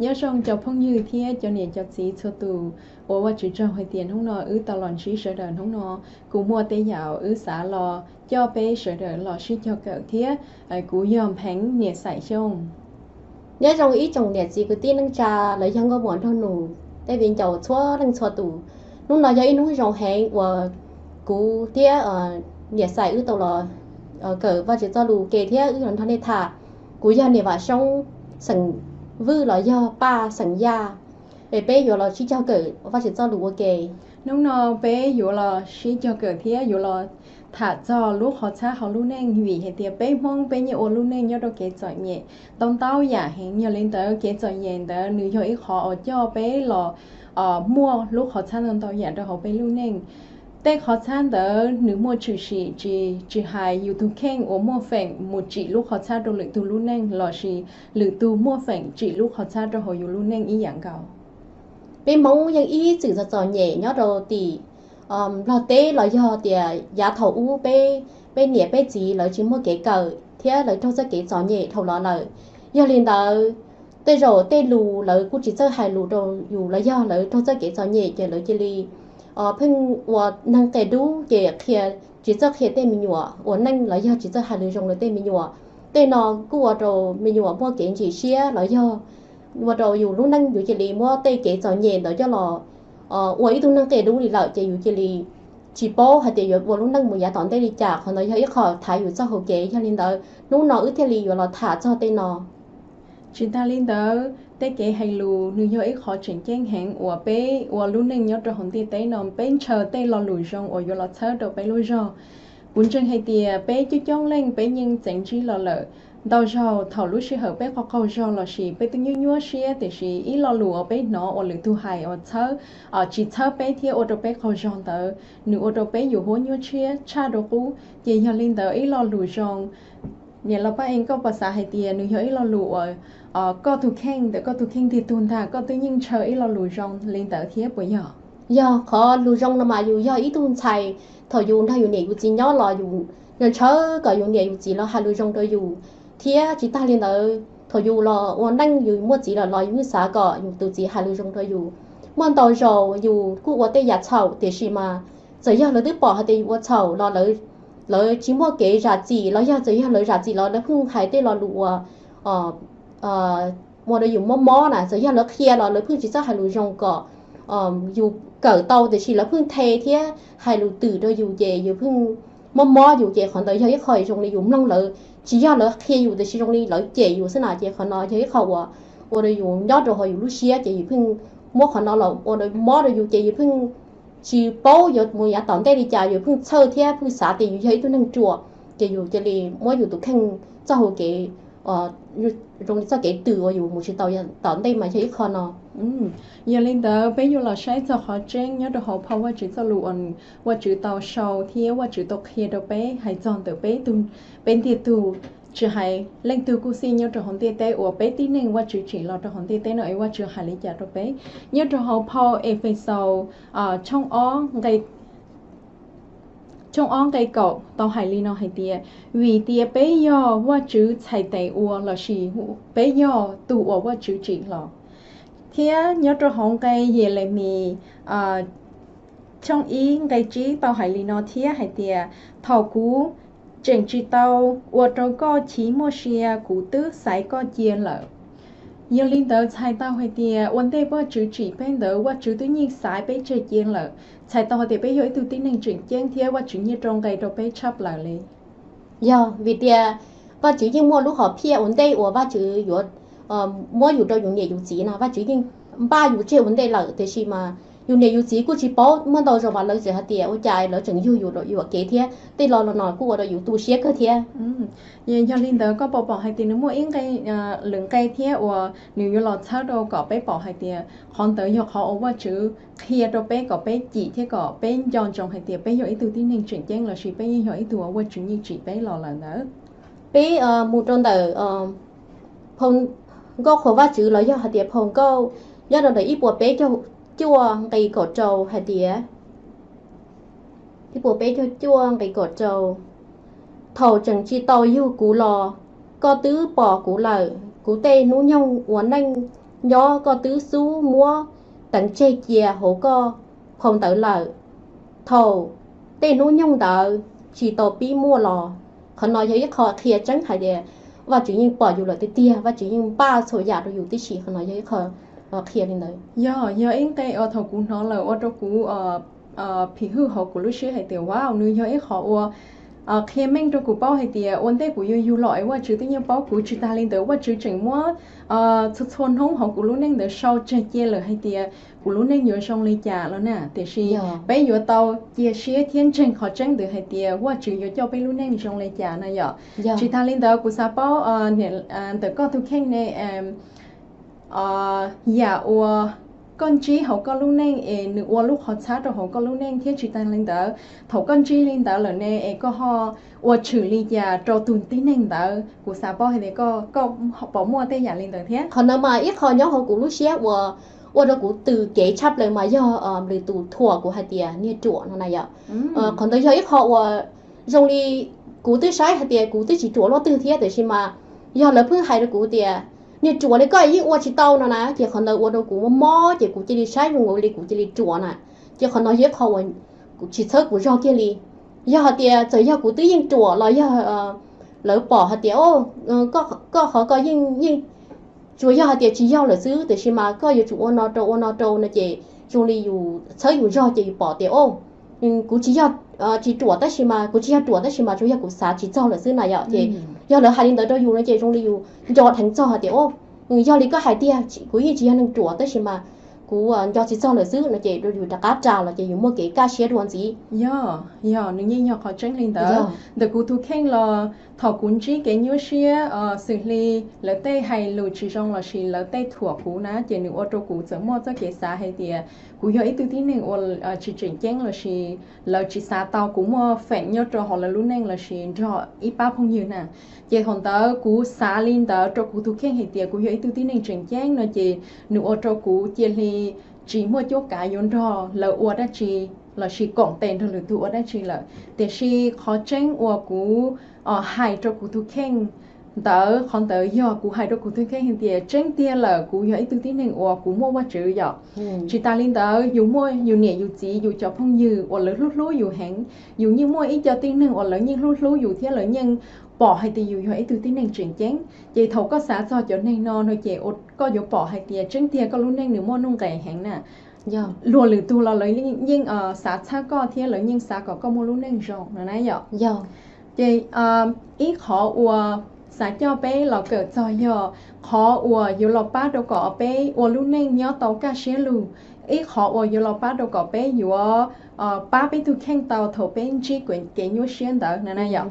Nyob zoo cov phooj ywg thiab cov niam cov txiv txhua tus, ua Vajtswv tsaug hais tias hnub no wb tau los ntsib sawv daws. Hnub no kuv muaj tej yam wb xav los coj peb sawv daws los sib cog kawm thiab. Kuv yog Npheev niam Xaim Xyooj. Nyob zoo ib tsoom niam txiv kwv tij neej tsa los yog nkauj muam nraug nus, tej viv ncaus txhua leej txhua tus. Hnub no yog ib hnub zoo heev uas kuv thiab niam Xaim wb tau los kawm Vajtswv txoj lus ke thiab wb los nrog nej tham. Kuv yog niam Vam Xyoob, xeem Vwj los yog Paj xeem Yaj, es peb yuav los sib cog kawm Vajtswv txoj lus ua ke. Hnub no peb yuav los sib cog kawm thiab yuav los tham txog lub qhov txhab hauv lub neej, vim hais tias peb Hmoob peb yeej ua lub neej nyob rau kev txom nyem ntau ntau yam heev. Yog li ntawd kev txom nyem ntawd nws yog ib qhov uas coj peb los muaj lub qhov txhab ntau ntau yam rau hauv peb lub neej. Tej qhov txhab ntawd nws muaj tshwm sim tsis, tsis hais yus tus kheej uas muaj feem mus tsim lub qhov txhab rau lwm tus lub neej lossis lwm tus muaj feem tsim lub qhov txhab rau hauv yus lub neej ib yam nkaus. Peb Hmoob yeej ib txwm txom txom nyem nyob rau tim Nplog teb los yog tias yav thaum ub peb, peb niam peb txiv lawv tsis muaj kev kawm thiab lawv raug txoj kev txom nyem dhau los lawm. Yog li ntawd, tej zaum tej lus lawv kuj tsis txawj hais lus rau yus los yog lawv raug txoj kev txom nyem ces lawv cia li pheej ua neeg qia dub ces qhia, tsis txawj qhia tej me nyuam ua neej los yog tsis txawj hais lus zoo rau tej me nyuam. Tej no kuj ua rau me nyuam muaj kev ntsim siab los yog ua rau yus lub neej yus cia li muab tej kev txom nyem ntawd coj los ua ib tug neeg qia dub li lawm ces yus cia li tsis paub hais tias yuav ua lub neej mus yav tom ntej li cas. Qhov ntawd yog ib qho thaiv yus txoj hau kev. Yog li ntawd hnub no wb thiaj li yuav los tham txog tej no. Tsis tas li ntawd, tej kev hais lus nws yog ib qho tseem ceeb heev uas peb ua lub neej nyob rau hauv ntiaj teb no, peb ntshaw tej lo lus zoo uas yuav los txhawb rau peb lub zog. Kuv ntseeg hais tias peb coob coob leej peb yeej txeev ntsib los lawm. Ntau zaug thaum lub sij hawm peb qaug qaug zog lossis peb twb nyuaj nyuaj siab tiam sis ib lo lus uas peb hnov uas lwm tus hais uas txhawb, tsis txhawb peb thiab ua rau peb qaug zog ntawd, nws ua rau peb yuav huab nyuaj siab tshaj rau qub. Ces yog li ntawd ib lo lus zoo, niam laus Paj Ees, koj puas xav hais tias nws yog ib lo lus uas koj tus kheej ntawm koj tus kheej tiag tug ntag, koj twb yeej ntshaw ib lo lus zoo li ntawd thiab puas yog? Yog, qhov lus zoo no mas yus yog ib tug ntxhais, thaum yus nrog yus niam yus txiv nyob los yus ntshaw kom yus niam yus txiv los hais lus zoo rau yus, thiab tsis tas li ntawd thaum yus los ua neej yus muaj txiv lawm los yus yeej xav kom yus tus txiv hais lus zoo rau yus. Muaj ntau zaus yus kuj ua tej yam txhaum tiam sis mas txawm yog lawv twb pom hais tias yus ua txhaum los lawv tsis muaj kev zam txim los yog txawm yog lawv zam txim los lawv pheej hais tej lo lus uas ua rau yus mob mob na. Txawm yog lawv qhia los lawv pheej tsis txawj hais lus zoo kom yus kawm tau tiam sis lawv pheej the thiab hais lus twm rau yus ces yus pheej mob mob yus ces qhov ntawd yog ib qho zoo li yus mloog lawv, tsis yog lawv qhia yus tiam sis zoo li lawv cem yus xwb na. Ces qhov no yog ib qho uas ua rau yus nyob rau hauv yus lub siab ces yus pheej muab qhov no los ua rau mob rau yus ces yus pheej tsis paub yuav mus yav tom ntej li cas, yus pheej txhawj thiab pheej xav tias yus yog ib tug neeg ruam, ces yus cia li muab yus tus kheej txoj hau kev, zoo li txoj kev twm uas yus mus tsis tau tom ntej mas yog ib qho no. Yog li ntawd peb yuav los saib txog qhov tseeb nyob rau hauv phau Vajtswv txoj lus uas Vajtswv tau sau thiab Vajtswv tau qhia rau peb hais txog ntawm peb, peb ntiag tug, tsis hais leej twg kuj xij nyob rau hauv ntiaj teb uas peb tib neeg Vajtswv tsim los rau hauv ntiaj teb no es Vajtswv hais li cas rau peb. Nyob rau hauv phau Efexaus tshooj ob nqe kaum tau hais li no hais tias, vim tias peb yog Vajtswv txhais tes ua lossis peb yog tus uas Vajtswv tsim los. Thiab nyob rau hauv nqe Yelemis tshooj ib nqe tsib tau hais li no thiab hais tias, thaum kuv tseem tsis tau ua rau koj chiv muaj sia kuv twb xaiv koj cia lawm. Yog li ntawd txhais tau hais tias ua ntej Vajtswv tsim peb ntawd Vajtswv twb yeej xaiv peb tseg cia lawm, txhais tau hais tias peb yog ib tug tib neeg tseem ceeb thiab Vajtswv nyiaj rau nqe rau peb tshaj plaws li. Yog vim tias Vajtswv yeej muaj lub hom phiaj ua ntej uas Vajtswv yuav muab yus rau yus niam yus txiv no, Vajtswv yeej npaj yus tseg ua ntej lawm tiam sis mas yus niam yus txiv kuj tsis paub. Muaj ntau zaus mas lawv tseem hais tias ua cas lawv tseem yug yus yuam kev thiab tej lo no kuj ua rau yus tu siab kawg thiab. Yog li ntawd koj puas pom hais tias nws muaj ib nqe, lwm nqe thiab uas nws yuav los txhawb rau kom peb pom hais tias qhov ntawd yog qhov uas Vajtswv qhia rau peb kom peb cim thiab kom peb nco ntsoov hais tias peb yog ib tug tib neeg tseem ceeb lossis peb yeej yog ib tug uas Vajtswv yeej tsim peb los lawm ntawd. Peb mus rau ntawm phau Nkauj Qhuas Vajtswv los yog hais tias phau Nkauj nyob rau ntawm ib puas peb caug cuaj nqe kaum rau hais tias, ib puas peb caug cuaj nqe kaum rau, thaum tseem tsis tau yug kuv los, koj twb pom kuv lawm, kuv tej hnub nyoog ua neej nyob koj twb xub muab teev tseg cia hauv koj phau ntawv lawm. Thaum tej hnub nyoog ntawd tsis tau pib muaj los, qhov no yog ib qho qhia tseeb hais tias Vajtswv yeej pom yus lawm tiag tiag, Vajtswv yeej npaj txhua yam rau yus tib si. Qhov no yog ib qho qhia li ntawd. Yog, yog ib nqe uas thaum kuv hnov lawm ua rau kuv phim hwj hauv kuv lub siab hais tias, wow, nws yog ib qho uas qhia meej rau kuv paub hais tias ua ntej kuv yuav yug los es Vajtswv twb yeej paub kuv. Tsis tas li ntawd Vajtswv tseem muab txhua txhua hnub hauv kuv lub neej ntawd sau tseg cia lawm hais tias kuv lub neej yuav zoo li cas los na. Tiam sis peb yuav tau cia siab thiab ntseeg qhov tseeb ntawd hais tias Vajtswv yuav coj peb lub neej zoo li cas na yom. Tsis tas li ntawd kuv xav paub ntawm koj tus kheej ne, yam uas koj ntsib hauv koj lub neej es nws ua lub qhov txhab rau hauv koj lub neej thiab tsis tas li ntawd thaum koj ntsib li ntawd lawm ne es koj ho ua tshwm li cas rau tus tib neeg ntawd. Kuv xav paub hais tias koj pom muaj tej yam li ntawd thiab. Qhov ntawd mas ib qho nyob hauv kuv lub siab uas ua rau kuv tws kev tshaj plaws mas yog lwm tus thuam kuv hais tias niag ruam no na yom. Qhov ntawd yog ib qho uas zoo li kuv twb saib hais tias kuv twb tsis ruam luaj twg thiab, tiam sis mas yog lawv pheej hais rau kuv tias niag ruam li koj yeej ua tsis tau no na, ces qhov ntawd ua rau kuv mob mob ces kuv cia li saib zoo nkaus li kuv cia li ruam na. Ces qhov no yog ib qho uas tsis txhawb kuv zog kiag li. Yog hais tias txawm yog kuv twb yeej ruam los yog lawv pom hais tias koj qhov ko yeej yeej tsuas yog hais tias tsis yog lawm xwb, tiam sis mas koj yuav tsum ua no rau ua no rau no ces zoo li yus txhawb yus zog ces yus pom tias o, kuv tsis yog tsis ruam tab sis mas kuv tsis yog ruam tab sis mas tsuas yog kuv xav tsis txog lawm xwb na yom. Ces yog lawv hais li ntawd rau yus no ces zoo li yus nco dheev txog hais tias o, yog li koj hais tiag, kuv yeej tsis yog neeg ruam tab sis mas kuv nco tsis txog lawm xwb no ces yus rov qab ras los ces yus muaj kev kaj siab dua ntxiv. Yog, yog, nws yeej yog qhov tseeb li ntawd. Ntawm kuv tus kheej los thaum kuv ntsib kev nyuaj siab xws li lawv tej hais lus tsis zoo lossis lawv tej thuam kuv na ces nws ua rau kuv txawm muaj txoj kev xav hais tias kuv yog ib tug tib neeg uas tsis tseem ceeb lossis lawv tsis xav tau kuv muaj feem nyob rau hauv lawv lub neej lossis nrog ib pab phooj ywg na. Ces thaum ntawd kuv xav li ntawd rau kuv tus kheej hais tias kuv yog ib tug tib neeg tseem ceeb no ces nws ua rau kuv cia li tsis muaj cuab kav yuav nrog lawv ua dab tsi lossis koom tes nrog lwm tus ua dab tsi lawm. Tiam sis qhov tseeb uas kuv hais rau kuv tus kheej ntawd, qhov ntawd yog kuv hais rau kuv tus kheej hais tias tseeb tiag lawm kuv yog ib tug tib neeg uas kuv muaj Vajtswv yom. Tsis tas li ntawd yus muaj yus niam yus txiv yus cov phooj ywg uas lawv hlub hlub yus heev, yus yeej muaj ib co tib neeg uas lawv yeej hlub hlub yus thiab lawv yeej pom hais tias yus yog ib tug tib neeg tseem ceeb. Ces thaum koj xav txog cov neeg no no ces koj yuav pom hais tias tseeb tiag koj lub neej nws muaj nuj nqis heev na. Luag lwm tus los lawv yeej xav txhawb koj thiab lawv yeej xav kom koj muaj lub neej zoo no na yom. Ces ib qhov uas xav coj peb los kawm txog yog qhov uas yuav los pab rau kom peb ua lub neej nyob tau kaj siab lug, ib qhov uas yuav los pab rau kom peb yuav pab peb tus kheej tau thaum peb ntsib kev nyuaj siab ntawd na yom.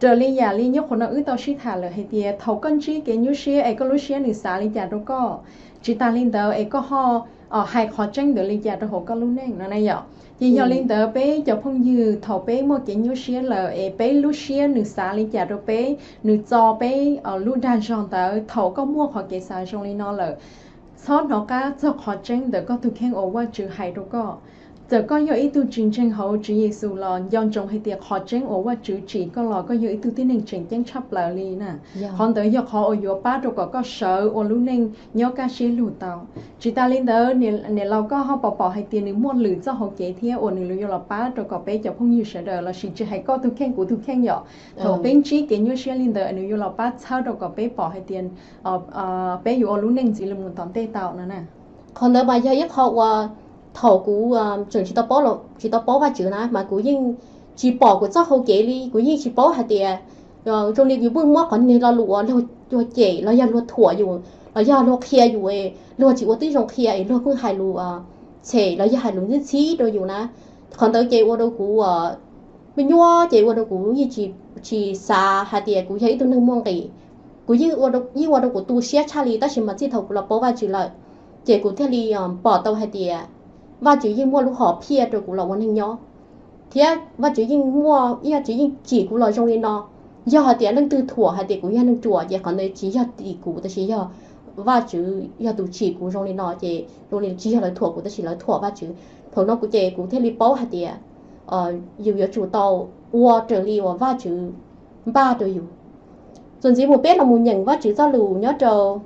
Raws li yam li nyob qhov no wb tau sib tham lawm hais tias thaum koj ntsib kev nyuaj siab es koj lub siab nws xav li cas rau koj, tsis tas li ntawd es koj ho hais qhov tseeb ntawd li cas rau hauv koj lub neej no na yom. Ces yog li ntawd peb cov phooj ywg thaum peb muaj kev nyuaj siab lawm es peb lub siab nws xav li cas rau peb, nws txo peb lub dag zog ntawd, thaum koj muaj qhov kev xav zoo li no lawm, txhob hnov qab txog qhov tseeb ntawm koj tus kheej uas Vajtswv hais rau koj. Txawm koj yog ib tug tsis ntseeg hauv Tswv Yexus los nco ntsoov hais tias qhov tseeb uas Vajtswv tsim koj los koj yog ib tug tib neeg tseem ceeb tshaj plaws li na. Qhov ntawd yog qhov uas yuav pab rau kom koj sawv ua lub neej nyob kaj siab lug tau. Tsis tas li ntawd, niam laus koj ho pom pom hais tias nws muaj lwm txoj hauv kev thiab uas nws yuav los pab rau kom peb cov phooj ywg sawv daws lossis tsis hais koj tus kheej kuv tus kheej yom, thaum peb ntsib kev nyuaj siab li ntawd nws yuav los pab txhawb rau kom peb pom hais tias peb yuav ua lub neej ntxiv los mus tom ntej tau no na. Qhov ntawd mas yog ib qho uas thaum kuv tseem tsis tau paub, tsis tau paub Vajtswv na mas kuv yeej tsis pom kuv txoj hau kev li, kuv yeej tsis paub hais tias zoo li yus pheej muab qhov niag lo lus uas luag cem los yog luag thuam yus los yog luag qhia yus, luag tsis ua tib zoo qhia es luag pheej hais lus txhem los yog hais lus ntxhib ntxhib rau yus na. Qhov ntawd ces ua rau kuv me nyuaj ces ua rau kuv yeej tsis xav hais tias kuv yog ib tug neeg muaj nqis. Kuv yeej ua rau kuv tu siab tshaj li, tab sis mas txij thaum kuv los paub Vajtswv lawm, ces kuv thiaj li pom tau hais tias Vajtswv yeej muaj lub hom phiaj rau kuv los ua neeg nyob, thiab Vajtswv yeej muaj, Vajtswv yeej tsim kuv los zoo li no. Yog hais tias leej twg thuam hais tias kuv yog neeg ruam ces qhov ntawd tsis yog tim kuv tab sis yog Vajtswv yog tus tsim kuv zoo li no, ces zoo li tsis yog lawv thuam kuv tab sis lawv thuam Vajtswv. Thaum no kuv ces kuv thiaj li paub hais tias yus yuav tsum tau ua raws li uas Vajtswv npaj rau yus. Txuas ntxiv mus peb los mus nyeem Vajtswv txoj lus nyob rau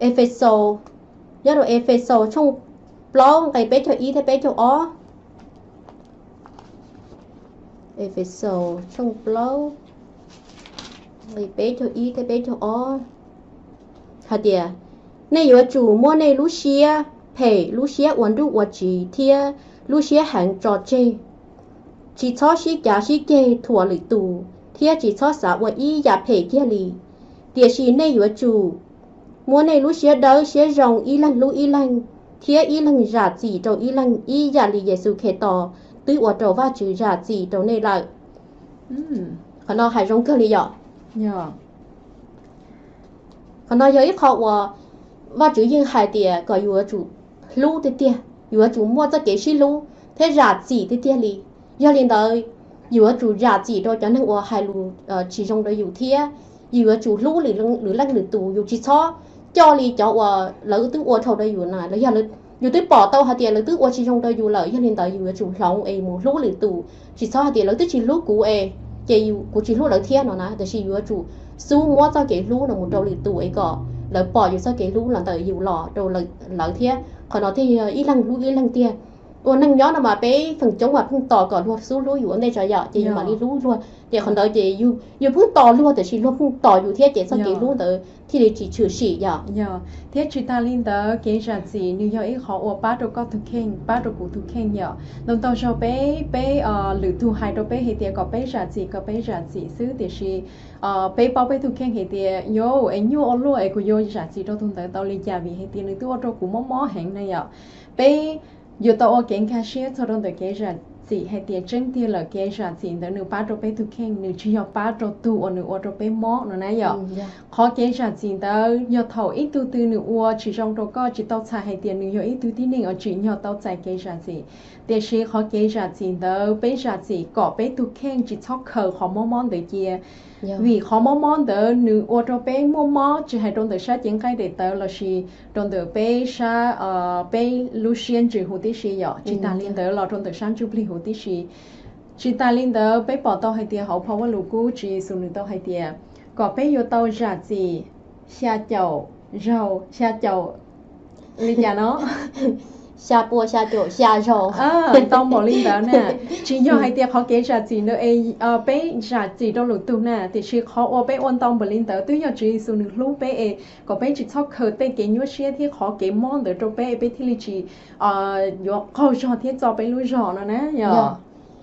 Efexus, nyob rau Efexus tshooj plaub nqe peb caug ib thiab peb caug ob. Efexus tshooj plaub nqe peb caug ib thiab peb caug ob hais tias, nej yuav tsum muab nej lub siab phem, lub siab ua nruj ua tsiv thiab lub siab heev tso tseg. Tsis txhob sib cav sib ceg thuam lwm tus, thiab tsis txhob xav ua ib yam phem kiag li. Tiam sis nej yuav tsum muab nej lub siab dawb siab zoo ib leeg hlub ib leeg, thiab ib leeg zam txim rau ib leeg, ib yam li Yexus Khetos twb ua rau Vajtswv zam txim rau nej lawm. Qhov no hais zoo kawg li yom. Qhov no yog ib qho uas Vajtswv yeej hais tias kom yus yuav tsum hlub tiag tiag, yus yuav tsum muaj txoj kev sib hlub thiab zam txim tiag tiag li. Yog li ntawd, yus yuav tsum zam txim rau cov neeg uas hais lus tsis zoo rau yus thiab yus yuav tsum hlub lwm leej lwm tus. Yus tsis txhob coj li cov uas lawv twb ua dhau rau yus na, los yog yus twb pom tau hais tias lawv twb ua tsis zoo rau yus lawm, yog li ntawd yus yuav tsum hloov es mus hlub lwm tus. Tsis txhob hais tias lawv twb tsis hlub kuv es ces kuv tsis hlub lawv thiab no na, tiam sis yus yuav tsum xub muab txoj kev hlub no mus rau lwm tus es kom lawv pom yus txoj kev hlub los ntawm yus los rau lawv thiab. Qhov no thiaj yog ib leeg hlub ib leeg tiag. Ua neeg nyob no mas peb feem coob mas pheej tos kom luag xub hlub yus ua ntej tso yom, ces yus mam li hlub luag. Ces qhov ntawd ces yus pheej tos luag tiam sis luag pheej tos yus thiab ces txoj kev hlub ntawd thiaj li tsis tshwm sim yom. Thiab tsis tas li ntawd, kev zam txim nws yog ib qhov uas pab rau koj tus kheej, pab rau kuv tus kheej yom. Ntau ntau zaug peb, peb lwm tus hais rau peb hais tias kom peb zam txim, kom peb zam txim xwb, tiam sis peb paub peb tus kheej hais tias yuav es nyuaj ua luaj es kuv yuav zam txim rau tus ntawd tau li cas, vim hais tias nws twb ua rau kuv mob mob heev na yom. Peb yuav tau ua kev nkag siab txog rau ntawm kev zam txim hais tias tseeb tiag lawm kev zam txim ntawd nws pab rau peb tus kheej, nws tsis yog pab rau tus uas nws ua rau peb mob no na yom. Qhov kev zam txim ntawd yog thaum ib tug twg nws ua tsis zoo rau koj, tsis tau txhais hais tias nws yog ib tug tib neeg uas tsim nyog tau txais kev zam txim. Tiam sis qhov kev zam txim ntawd peb zam txim kom peb tus kheej tsis txhob khaws qhov mob mob ntawd cia. Vim qhov mob mob ntawd nws ua rau peb muaj mob tsis hais rau ntawm sab cev nqaij daim tawv lossis rau ntawm peb sab, peb lub siab ntsws huv tib si yom, tsis tas li ntawd los rau ntawm sab ntsuj plig huv tib si. Tsis tas li ntawd peb pom tau hais tias hauv phau Vajluskub Tswv Yexus nws tau hais tias kom peb yuav tau zam txim xya caum zaug, xya caum li cas no? Xya pua xya caum xya zaug. Ntau npaum li ntawd na. Tsis yog hais tias qhov kev zam txim ntawd es peb zam txim rau lwm tus na, tiam sis qhov uas peb ua ntau npaum li ntawd twb yog Tswv Yexus nws hlub peb es kom peb tsis txhob khaws tej kev nyuaj siab thiab qhov kev mob ntawd rau peb, peb thiaj li tsis yuav qaug zog thiab txo peb lub zog no na yom.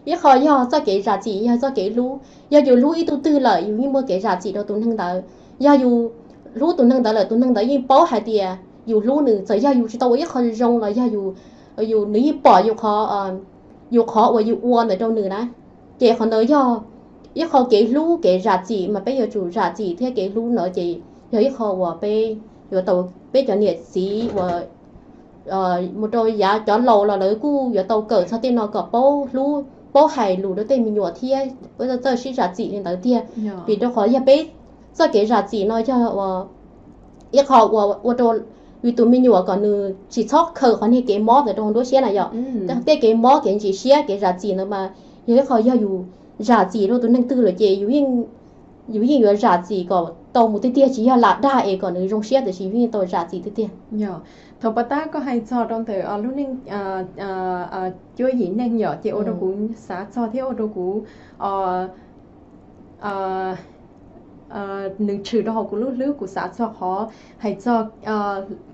Ib qho yog txoj kev zam txim yog txoj kev hlub. Yog yus hlub ib tug twg lawm yus yeej muaj kev zam txim rau tus neeg ntawd. Yog yus hlub tus neeg ntawd lawm tus neeg ntawd yeej paub hais tias yus hlub nws, txawm yog yus tsis tau ua ib qho zoo los yog yus, nws yeej pom yus qhov, yus qhov uas yus ua ntawd rau nws na. Ces qhov ntawd yog ib qho kev hlub kev zam txim mas peb yuav tsum zam txim thiab kev hlub ntawd ces yog ib qho uas peb yuav tau, peb cov niam txiv uas mus rau yav cov laus los lawv kuj yuav tau kawm txog tej no kom paub hlub, paub hais lus rau tej me nyuam thiab peb txawj sib zam txim li ntawd tiag. Vim rau qhov yog peb txoj kev zam txim no yog ib qho uas ua rau yus tus me nyuam kom nws tsis txhob khaws qhov niag kev mob ntawd rau hauv nruab siab na yom. Tej kev mob kev ntsim siab kev zam txim ntawd mas yog ib qho yog yus zam txim rau tus neeg twg lawm ces yus yeej yuav zam txim kom tau mus tiag tiag, tsis yog lam dag es kom nws zoo siab, tiam sis yus yeej tau zam txim tiag tiag. Thaum pas tab koj hais txog rau ntawm lub neej cuab yim neeg yom, ces ua rau kuv xav txog thiab ua rau kuv nws tshwm rau hauv kuv lub hlwb, kuv xav txog qhov hais txog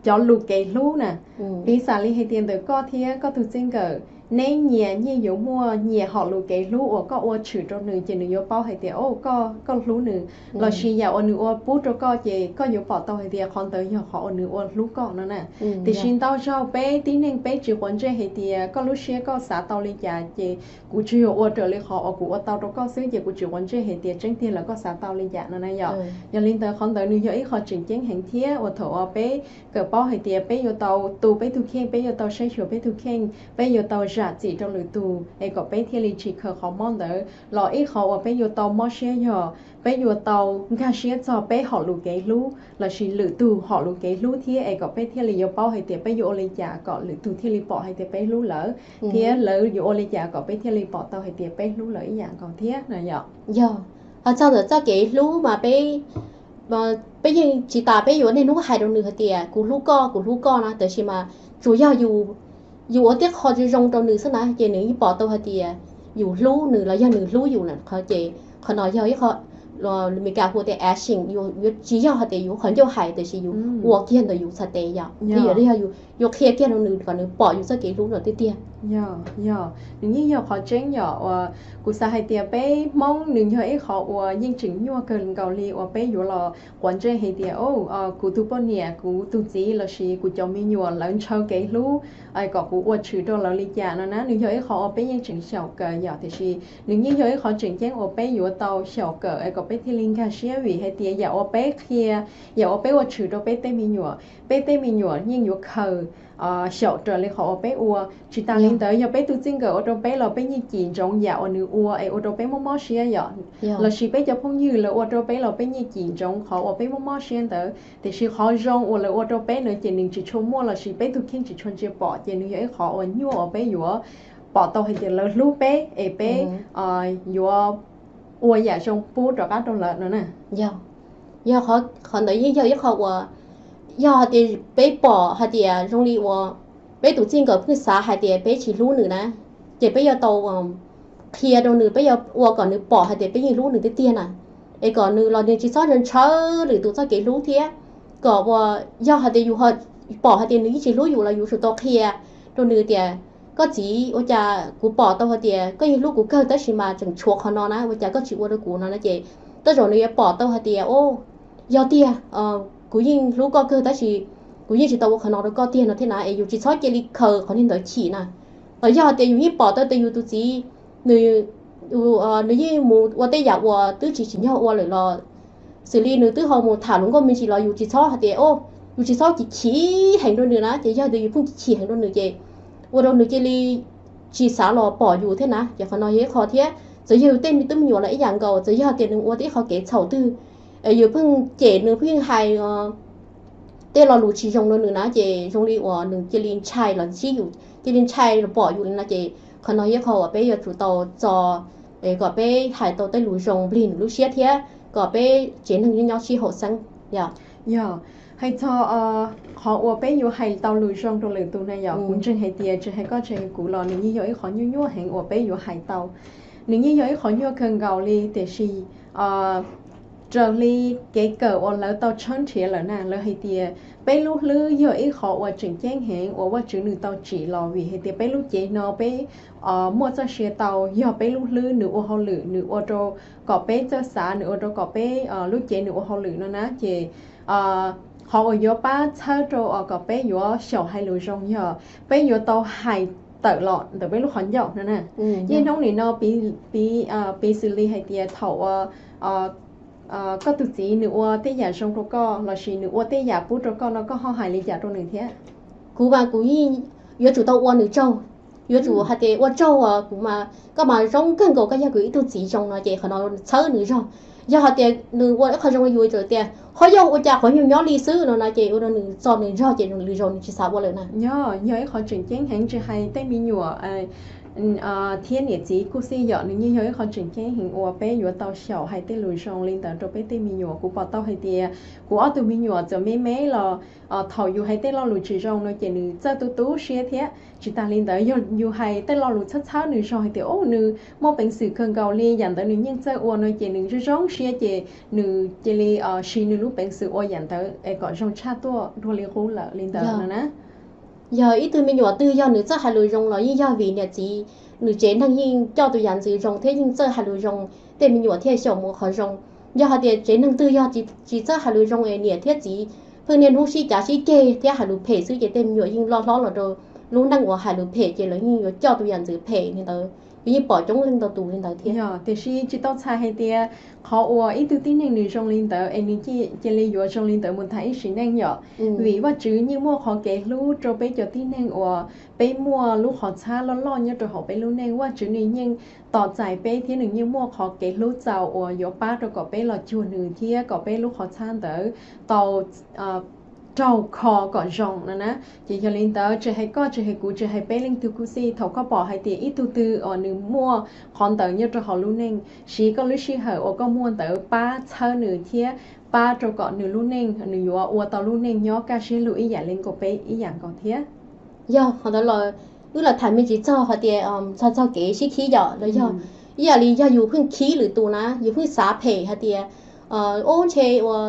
cov lus kev hlub na. Piv xam li hais tias ntawm koj thiab koj tus txij nkawm, neb nyias yeej yuav muaj nyias hom lus kev hlub uas koj ua tshwm rau nws ces nws yuav paub hais tias koj hlub nws, lossis yam uas nws ua pub rau koj ces koj yuav pom tau hais tias qhov ntawd yog qhov uas nws ua hlub koj no na. Tiam sis ntau zaug peb tib neeg peb tsis quav ntsej hais tias koj lub siab koj xav tau li cas ces kuv tsuas yog ua raws li qhov uas kuv ua tau rau koj xwb ces kuv tsis quav ntsej hais tias tseeb tiag lawm koj xav tau li cas no na yom. Yog li ntawd qhov ntawd nws yog ib qho tseem ceeb heev thiab uas thaum uas peb kawm paub hais tias peb yuav tau tu peb tus kheej, peb yuav tau saib xyuas peb tus kheej, peb yuav tau zam txim rau lwm tus es kom peb thiaj li tsis khaws qhov mob ntawd los ib qhov uas peb yuav tau mob siab yog peb yuav tau nkag siab txog peb hom lus kev hlub lossis lwm tus hom lus kev hlub thiab es kom peb thiaj li yuav paub hais tias peb yuav ua li cas kom lwm tus thiaj li pom hais tias peb hlub lawv, thiab lawv yuav ua li cas kom peb thiaj li pom tau hais tias peb hlub lawv ib yam nkaus thiab no yom. Yog, ho txog ntawm txoj kev hlub mas peb peb yeej tsis tas peb yuav niaj hnub hais rau nws hais tias kuv hlub koj, kuv hlub koj na, tab sis mas tsuas yog yus, yus ua tej qho zoo zoo rau nws xwb na ces nws yeej pom tau hais tias yus hlub nws los yog nws hlub yus na. Qhov ces qhov no yog ib qho Meskas hu tias acting, yuav tsis yog hais tias yus qhov ncauj hais, tab sis yus ua kiag ntawm yus txhais tes yom, thiab yuav yog yus, yus qhia kiag rau nws kom nws pom yus txoj kev hlub no tiag tiag. Yog, yog, nws yeej yog qhov tseeb yom. Uas kuv xav hais tias peb Hmoob nws yog ib qhov uas yeej tseem nyuaj kawg nkaus li uas peb yuav los quav ntsej hais tias, o, kuv tus poj niam, kuv tus txiv lossis kuv cov me nyuam lawv ntshaw kev hlub, kom kuv ua tshwm rau lawv li cas no na. Nws yog ib qhov uas peb yeej tseem xyaum kawm yom, tiam sis nws yeej yog ib qhov tseem ceeb uas peb yuav tau xyaum kawm es kom peb thiaj li nkag siab, vim hais tias yam uas peb qhia, yam uas peb ua tshwm rau peb tej me nyuam, peb tej me nyuam yeej yuav khaws xyaum raws li qhov uas peb ua. Tsis tas li ntawd, yog peb tus txij nkawm ua rau peb los peb yeej cim ntsoov yam uas nws ua es ua rau peb mob mob siab yom, lossis peb cov phooj ywg lawv ua rau peb los peb yeej cim ntsoov qhov uas peb mob mob siab ntawd. Tiam sis qhov zoo uas lawv ua rau peb no ces nws tsis tshua muaj lossis peb tus kheej tsis tshua ntsia pom, ces nws yog ib qhov uas nyuaj uas peb yuav pom tau hais tias lawv hlub peb es peb yuav ua yam zoo pub rov qab rau lawv no na. Yog, yog qhov ntawd yeej yog ib qho uas yog hais tias peb pom hais tias zoo li uas peb tus txij nkawm pheej xav hais tias peb tsis hlub nws na, ces peb yuav tau qhia rau nws, peb yuav ua kom nws pom hais tias peb yeej hlub nws tiag tiag na, es kom nws los nws tsis txhob ntshaw lwm tus txoj kev hlub thiab. Kom uas yog hais tias yus pom hais tias nws yeej tsis hlub yus los yus tsum tau qhia rau nws tias, koj txiv, ua cas kuv pom tau hais tias koj yeej hlub kuv kawg tab sis mas tseem tshuav qhov no na, ua cas koj tsis ua rau kuv no na? Ces tej zaum nws yuav pom tau hais tias, o, yog tiag, kuv yeej hlub koj kawg tab sis kuv yeej tsis tau ua qhov no rau koj tiag no thiab na, es yus tsis txhob cia li khaws qhov ntawd chim na. Los yog hais tias yus yeej pom tau tias yus tus txiv, nws, nws yeej mus ua tej yam uas twb tsis tsim nyog ua lawm los xws li nws twb ho mus tham luag nkauj me ntsis los yus tsis txhob hais tias, o, yus tsis txhob chim chim heev rau nws na, ces yog tias yus pheej chim chim heev rau nws ces ua rau nws cia li tsis xav los pom yus thiab na. Ces qhov no yog ib qho thiab, txawm yog yus tej me tub me nyuam los ib yam nkaus, txawm yog tias nws ua tej qho kev txhaum twg, yus pheej cem nws, pheej hais tej lo lus tsis zoo rau nws na, ces zoo li uas nws cia li ntshai los ntsib yus, cia li ntshai los pom yus li no, ces qhov no yog qhov uas peb yuav tsum tau txo kom peb hais tau tej lus zoo nplig nws lub siab thiab kom peb tsev neeg nyob nyob sib haum xeeb. Yog, yog, hais txog qhov uas peb yuav hais tau lus zoo rau lwm tus na yom, kuv ntseeg hais tias tsis hais koj tsis hais kuv los nws yeej yog ib qhov nyuaj nyuaj heev uas peb yuav hais tau. Nws yeej yog ib qhov nyuaj kawg nkaus li, tiam sis raws li kev kawm uas lawv tau tshawb nrhiav lawm na, lawv hais tias peb lub hlwb yog ib qhov uas tseem ceeb heev uas Vajtswv nws tau tsim los, vim hais tias peb lub cev no peb muaj txoj sia tau, yog peb lub hlwb nws ua hauj lwm, nws ua rau kom peb txawj xav, nws ua rau kom peb lub cev nws ua hauj lwm no na, ces qhov uas yuav pab txhawb rau kom peb yuav xyaum hais lus zoo yog peb yuav tau hais tawm los ntawm peb lub qhov ncauj no na. Niaj hnub nim no piv, piv xws li hais tias thaum uas koj tus txiv nws ua tej yam zoo rau koj lossis nws ua tej yam pub rau koj no koj ho hais li cas rau nws thiab? Kuv mas kuv yeej yuav tsum tau ua nws tsaug, yuav tsum hais tias ua tsaug, kuv mas, koj mas zoo kawg nkaus, koj yog kuv ib tug txiv zoo no, ces qhov no txhawb nws zog. Yog hais tias nws ua ib qho zoo rau yus, txawm tias ho yog ua cas qhov nyuag nyob li xwb no na, ces ua rau nws txo nws zog ces lwm zaus nws tsis xav ua lawm na. Yog, yog ib qhov tseem ceeb heev, tsis hais tej me nyuam thiab niam txiv kuj xij yom, nws yeej yog ib qhov tseem ceeb heev uas peb yuav tau xyaum hais tej lus zoo li ntawd rau peb tej me nyuam. Kuv pom tau hais tias kuv ob tug me nyuam txawm me me los thaum yus hais tej lo lus tsis zoo no ces nws txawj tu tu siab thiab. Tsis tas li ntawd, yog yus hais tej lo lus txhawb txhawb nws zog hais tias, o, nws muaj peev xwm kawg nkaus li, yam ntawd nws yeej txawj ua no ces nws zoo zoo siab ces nws cia li siv nws lub peev xwm ua yam ntawd es kom zoo tshaj tuaj dua li qub lawm li ntawd no na. Yog ib tug me nyuam twg yog nws txawj hais lus zoo los yeej yog vim niam txiv, nws tsev neeg yeej coj tus yam ntxwv zoo thiab yeej txawj hais lus zoo, tej me nyuam thiaj xyaum mus qhov zoo. Yog hais tias tsev neeg twg yog tsis txawj hais lus zoo es niam thiab txiv pheej niaj hnub sib cav sib ceg thiab hais lus phem xwb ces tej me nyuam yeej loj hlob los rau lub neej uas hais lus phem ces lawv yeej yuav coj tus yam ntxwv phem li ntawd. Kuv yeej pom coob leej ntau tus li ntawd thiab. Yog, tiam sis tsis tau txhais hais tias qhov uas ib tug tib neeg nws zoo li ntawd es nws cia li yuav zoo li ntawd mus tas ib sim neej yom. Vim Vajtswv yeej muaj qhov kev hlub rau peb cov tib neeg uas peb muaj lub qhov txhab loj loj nyob rau hauv peb lub neej. Vajtswv nws yeej tos txais peb thiab nws yeej muaj qhov kev hlub txaus uas yuav pab rau kom peb los cuag nws thiab kom peb lub qhov txhab ntawd tau raug kho kom zoo no na. Ces yog li ntawd tsis hais koj tsis hais kuv tsis hais peb leej twg kuj xij, thaum koj pom hais tias ib tug twg uas nws muaj qhov ntawd nyob rau hauv lub neej, siv koj lub sij hawm uas koj muaj ntawd pab txhawb nws thiab pab rau kom nws lub neej, nws yuav ua tau lub neej nyob kaj siab lug ib yam li nkaus peb ib yam nkaus thiab. Yog qhov ntawd los wb los tham me ntsis txog hais tias txog txog kev sib khib yom, los yog ib yam li yog yus pheej khib lwm tus na, yus pheej xav phem hais tias, ub, ntshe ua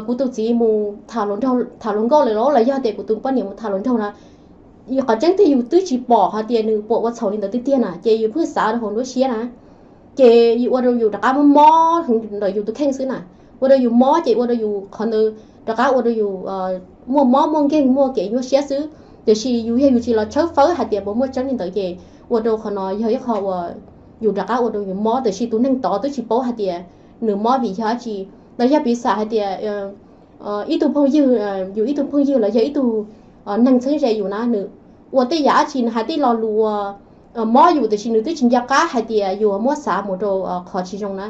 kuv tus txiv mus tham hluas nkauj lawm los, los yog tias kuv tus poj niam mus tham hluas nraug na, qhov tseeb tiag yus twb tsis pom hais tias nws puas ua txhaum li ntawd tiag tiag na, ces yus pheej xav rau hauv nruab siab na, ces yus ua rau yus rov qab mob mob heev ntawm yus tus kheej xwb na, ua rau yus mob ces ua rau yus qhov ntawd rov qab ua rau yus muaj mob muaj nkeeg muaj kev nyuaj siab xwb. Tiam sis yus yog yus tsis los tshawb fawb hais tias puas muaj tseeb li ntawd ces ua rau qhov no yog ib qho uas yus rov qab ua rau yus mob, tiam sis tus neeg tod twb tsis paub hais tias nws mob vim yog dab tsi. Los yog piv xam hais tias ib tug phooj ywg, yus ib tug phooj ywg los yog ib tug neeg txheeb ze yus na, nws ua tej yam dab tsi nws hais tej lo lus uas mob yus, tiam sis nws twb tsis nco qab hais tias yus muab xav mus rau qhov tsis zoo na.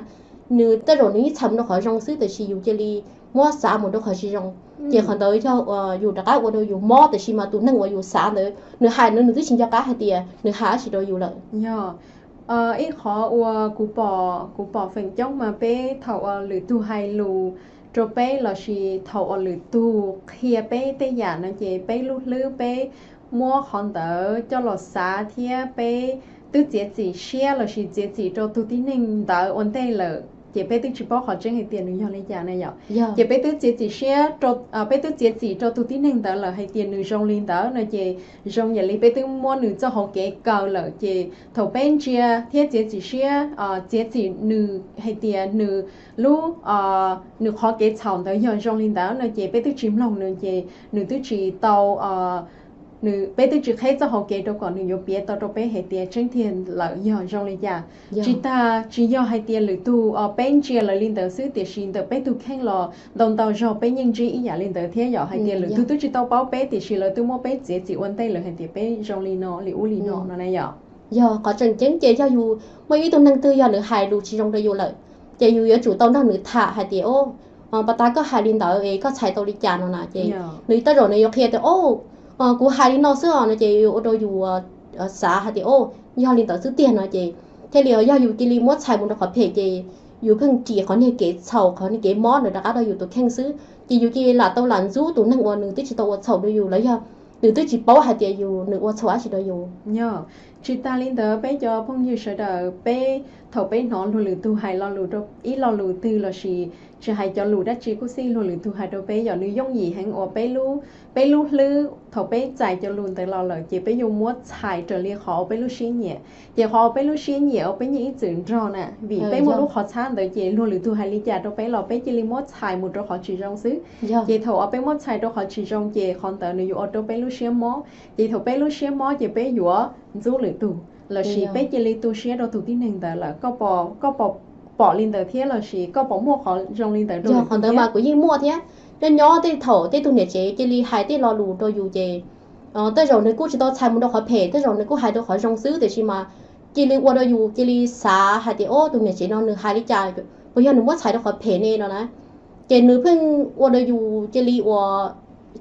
Nws tej zaum nws yeej txhais mus rau qhov zoo xwb, tiam sis yus cia li muab xav mus rau qhov tsis zoo, ces qhov ntawd yog yus rov qab ua rau yus mob, tiam sis mas tus neeg uas yus xav ntawd nws hais ntawd nws twb tsis nco qab hais tias nws hais dab tsi rau yus lawm. Yog ib qhov uas kuv pom, kuv pom feem coob mas peb thaum uas lwm tug hais lus rau peb lossis thaum uas lwm tug qhia peb tej yam no ces peb lub hlwb peb muab qhov ntawd coj los xav thiab peb twb txiav txim siab lossis txiav txim rau tus tib neeg ntawd ua ntej lawm ces peb twb tsis paub qhov tseeb hais tias nws yog li cas na yom. Ces peb twb txiav txim siab, peb twb txiav txim rau tus tib neeg ntawd lawm hais tias nws zoo li ntawd no ces zoo yam li peb twb muab nws txoj hauv kev kaw lawm, ces thaum peb ntsia thiab txiav txim siab, txiav txim nws hais tias nws lub, nws qhov kev txhaum ntawd yog zoo li ntawd no ces peb twb tsis mloog nws ces nws twb tsis tau, nws, peb twb tsis qheb txoj hauv kev rau kom nws yuav piav tau rau peb hais tias tseeb tiag lawm yog zoo li cas. Tsis tas tsis yog hais tias lwm tus, peb ntsia lawv li ntawd xwb, tiam sis ntawm peb tus kheej los ntau ntau zaug peb yeej ntsib ib yam li ntawd thiab yom, hais tias lwm tus twb tsis tau paub peb tiam sis lawv twb muab peb txiav txim ua ntej lawm hais tias peb zoo li no li ub li no no na yom. Yog qhov tseem ceeb ces yog yus muaj ib tug neeg twg yog nws hais lus tsis zoo rau yus lawm, ces yus yuav tsum tau nrog nws tham hais tias, o, pas tas koj hais li ntawd es koj txhais tau li cas no na, ces nws tej zaum nws yuav qhia tias, o, kuv hais li no xwb os no ces ua rau yus xav hais tias, o, yog li ntawd xwb tiag no ces thiaj li yog yus cia li muab txhais mus rau qhov phem ces yus pheej ris qhov niag kev txhaum qhov niag kev mob ntawd rov qab rau yus tus kheej xwb, ces yus cia li lam tau lam ntxub tus neeg uas nws twb tsis tau ua txhaum rau yus los yog nws twb tsis paub hais tias yus, nws ua txhaum dab tsi rau yus. Yog, tsis tas li ntawd peb cov phooj ywg sawv daws peb thaum peb hnov luag lwm tus hais lo lus rau ib lo lus twg lossis tsis hais cov lus dab tsi kuj xij luag lwm tus hais rau peb yom, nws yooj yim heev uas peb lub, peb lub hlwb thaum peb txais cov lus ntawd los lawm ces peb yuav muab txhais raws li qhov uas peb lub siab nyiam. Ces qhov uas peb lub siab nyiam uas peb nyiam ib txwm nrog na, vim peb muaj lub qhov txhab ntawd ces luag lwm tus hais li cas rau peb los peb cia li muab txhais mus rau qhov tsis zoo xwb. Ces thaum uas peb muab txhais rau qhov tsis zoo ces qhov ntawd nws yuav ua rau peb lub siab mob, ces thaum peb lub siab mob ces peb yuav ntxub lwm tus lossis peb cia li tu siab rau tus tib neeg ntawd lawm. Koj pom, koj pom, pom li ntawd thiab lossis koj pom muaj qhov zoo li ntawd rau lwm tus thiab? Qhov ntawd mas kuv yeej muaj thiab. Nyob nyob tej thaum tej tug niam tsev cia li hais tej lo lus rau yus ces tej zaum nws kuj tsis tau txhais mus rau qhov phem, tej zaum nws kuj hais rau qhov zoo xwb, tiam sis mas cia li ua rau yus cia li xav hais tias, o, tus niam tsev no nws hais li cas, puas yog nws muab txhais rau qhov phem ne no na. Ces nws pheej ua rau yus cia li ua,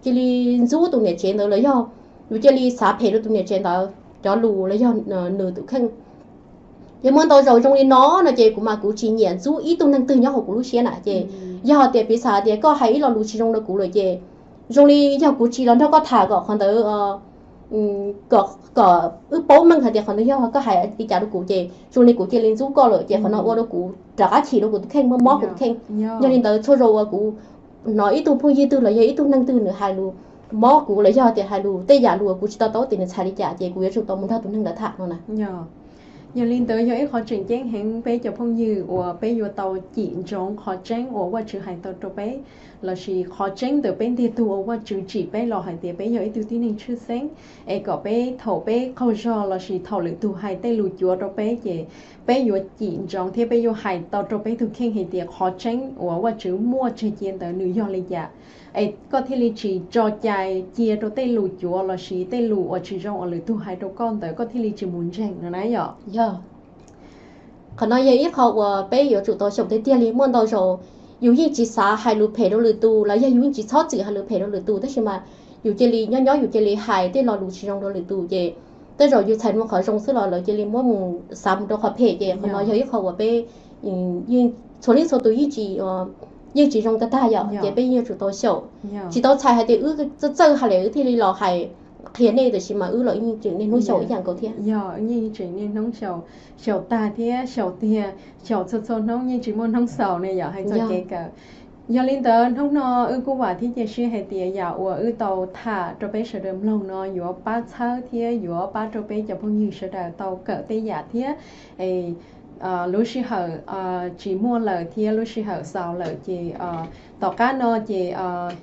cia li ntxub tus niam tsev ntawd los yog yus cia li xav phem rau tus niam tsev ntawd cov lus los yog nws tus kheej. Ces muaj ntau zaus zoo li no no ces kuv mas kuv tsis nyiam ntxub ib tug neeg twg nyob hauv kuv lub siab na. Ces yog tias piv xam hais tias koj hais ib lo lus tsis zoo rau kuv lawm ces zoo li yog kuv tsis los nrog koj tham kom qhov ntawd, kom, kom wb paub meej hais tias qhov ntawd yog koj hais li cas rau kuv ces zoo li kuv cia li ntxub koj lawm ces qhov no ua rau kuv rov qab chim rau kuv tus kheej, mob mob kuv tus kheej. Yog li ntawd txhua zaus uas kuv hnov ib tug phooj ywg twg los yog ib tug neeg twg nws hais lus mob kuv los yog tias hais lus tej yam lus uas kuv tsis to taub tias nws txhais li cas ces kuv yuav tsum tau mus nrog tus neeg ntawd tham no na. Yog li ntawd yog ib qhov tseem ceeb heev peb cov phooj ywg uas peb yuav tau cim ntsoov qhov tseeb uas Vajtswv hais tau rau peb, lossis qhov tseeb ntawm peb ntiag tug uas Vajtswv tsim peb los hais tias peb yog ib tug tib neeg tshwj xeeb, es kom peb thaum peb qaug zog lossis thaum lwm tus hais tej lus cuav rau peb ces peb yuav cim ntsoov thiab peb yuav hais tau rau peb tus kheej hais tias qhov tseeb uas Vajtswv muaj tseg cia ntawd nws yog li cas, es koj thiaj li tsis tso cai cia rau tej lus cuav lossis tej lus uas tsis zoo uas lwm tus hais rau koj ntawd koj thiaj li tsis mus ntseeg no na yom. Yog qhov no yog ib qho uas peb yuav tsum tau xyaum tiag tiag li. Muaj ntau zaus yus yeej tsis xav hais lus phem rau lwm tus los yog yus yeej tsis txhob txwm hais lus phem rau lwm tus, tab sis mas yus cia li nyob nyob yus cia li hais tej lo lus tsis zoo rau lwm tus ces tej zaum yus txhais mus qhov zoo xwb los lawv cia li muab mus xav mus rau qhov phem ces qhov no yog ib qho uas peb yeej txhua leej txhua tus yeej tsis yeej tsis zoo tag tag yom, ces peb yeej yuav tsum tau xyaum. Tsis tau txhais hais tias wb txawj txawj hais lawm wb thiaj li los hais qhia nej, tiam sis mas wb los yeej tseem niaj hnub xyaum ib yam nkaus thiab. Yog, yeej tseem niaj hnub xyaum, xyaum tag thiab xyaum tiag, xyaum txhua txhua hnub yeej tsis muaj hnub xaus ne yom, hais txog kev kawm. Yog li ntawd hnub no wb kuj vam thiab cia siab hais tias yam uas wb tau tham rau peb sawv daws mloog no yuav pab txhawb thiab yuav pab rau peb cov phooj ywg sawv daws tau kawm tej yam thiab lub sij hawm tsis muaj lawm thiab lub sij hawm xaus lawm ces tom qab no ces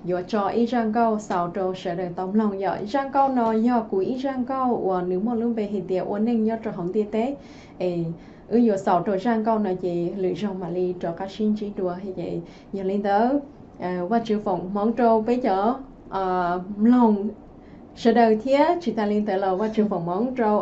yuav tso ib zaj nkauj xaus rau sawv daws tau mloog. Yog zaj nkauj no yog kuv ib zaj nkauj uas nws muaj lub npe hais tias ua neej nyob rau hauv ntiaj teb. Es wb yuav xaus rau zaj nkauj no ces lwm zaug mam li rov qab sib ntsib dua. Yog li ntawd, Vajtswv foom hmoov rau peb cov mloog sawv daws thiab tsis tas li ntawd los Vajtswv foom hmoov rau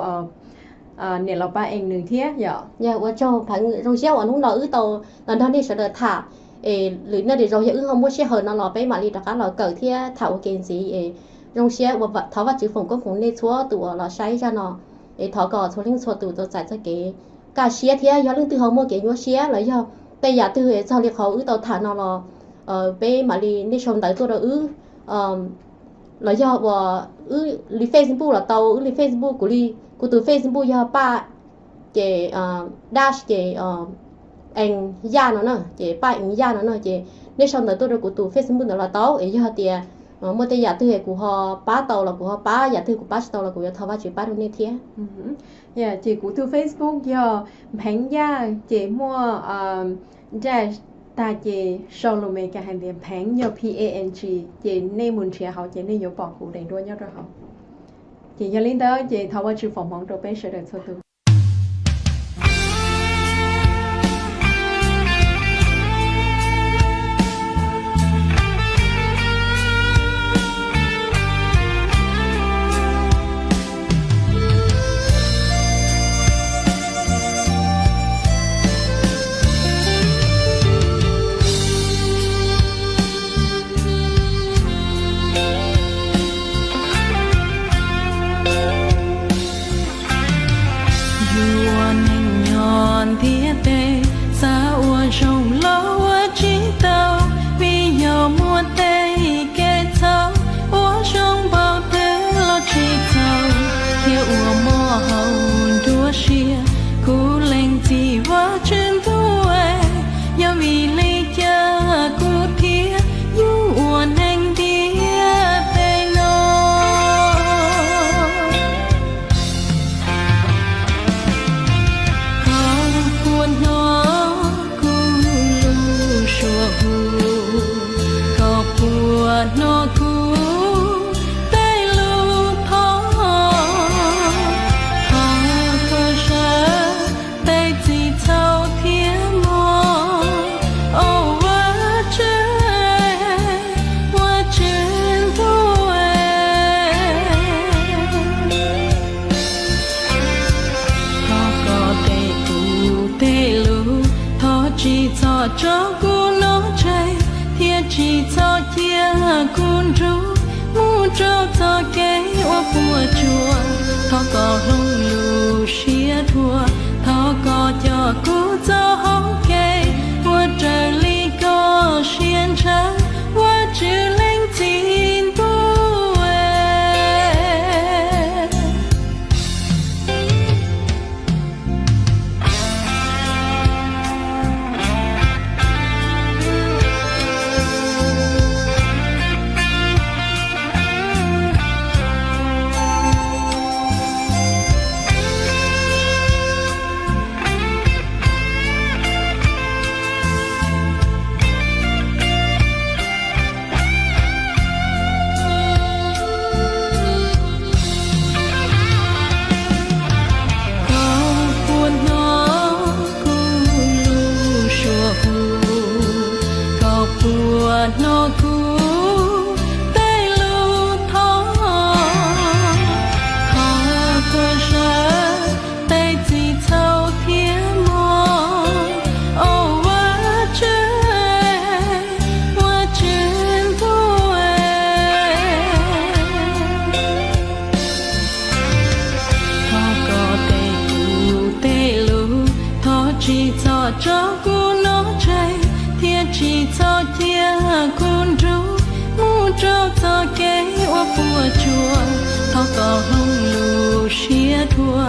niam laus Paj Ees nws thiab yom. Yog ua tsaug pheev, zoo siab uas hnub no wb tau los nrog nej sawv daws tham. Es lwm niaj lwm zaus yog wb ho muaj sij hawm no los peb mam li rov qab los kawm thiab tham ua ke ntxiv. Es zoo siab ua, thov Vajtswv foom koob hmoov nej txhua tus uas los saib zaj no. Es thov kom txhua leej txhua tus tau txais txoj kev kaj siab thiab yog leej twg ho muaj kev nyuaj siab los yog tej yam twg txog li qhov wb tau tham no los peb mam li nej sau ntawv tuaj rau wb los yog uas wb li Facebook los tau, wb li Facebook kuv li, kuv tus Facebook yog Paj ces dash ces Ees Yaj no na, ces Paj Ees Yaj no na, ces nej sau ntawv tuaj rau kuv tus Facebook ntawd los tau. Es yog tias muaj tej yam twg kuv ho pab tau los kuv ho pab, yam twg kuv pab tsis tau los kuv yuav thov Vajtswv pab rau nej thiab. Ces kuv tus Facebook yog Pheev Yaj ces muaj dash tag ces sau lus Meskas hais tias Pheev yog P A N G, ces nej mus nrhiav hauv ces nej yuav pom kuv daim duab nyob rau hauv. Ces yog li ntawd ces thov Vajtswv foom hmoov rau peb sawv daws txhua tus. Yus ua neej nyob ntiaj teb, xav ua zoo los ua tsis tau, vim yog muaj tej kev txhaum, ua zoo npaum twg los tsis txaus, thiab ua mob hauv nruab siab, kuv lees txim Vajtswv ntuj, yog vim li cas kuv thiaj yug ua neeg ntiaj teb no. Thov puas hnov kuv lub suab hu, kom puas hnov kuv tej lus thov, thov koj sawv tej txim txhaum thiab mob, au Vajtswv, Vajtswv ntuj, thov koj teb kuv tej lus, thov tsis txhob tso kuv noj tseg, thiab tsis txhob cia kuv nrug mus rau txoj kev uas puas tsuaj. Thov koj hloov lub siab dua, thov koj coj kuv txoj hau kev ua raws li koj siab ntshaw, Vajtswv leej txiv ntuj. Koj puas hnov kuv lub suab hu, koj puas hnov kuv tej lus thov, thov koj sawv tej txim txhaum thiab mob, au Vajtswv, Vajtswv ntuj. Thov koj teb kuv tej lus, thov tsis txhob tso kuv noj tseg, thiab tsis txhob Ua tsuag thov kom hloov lub siab dua,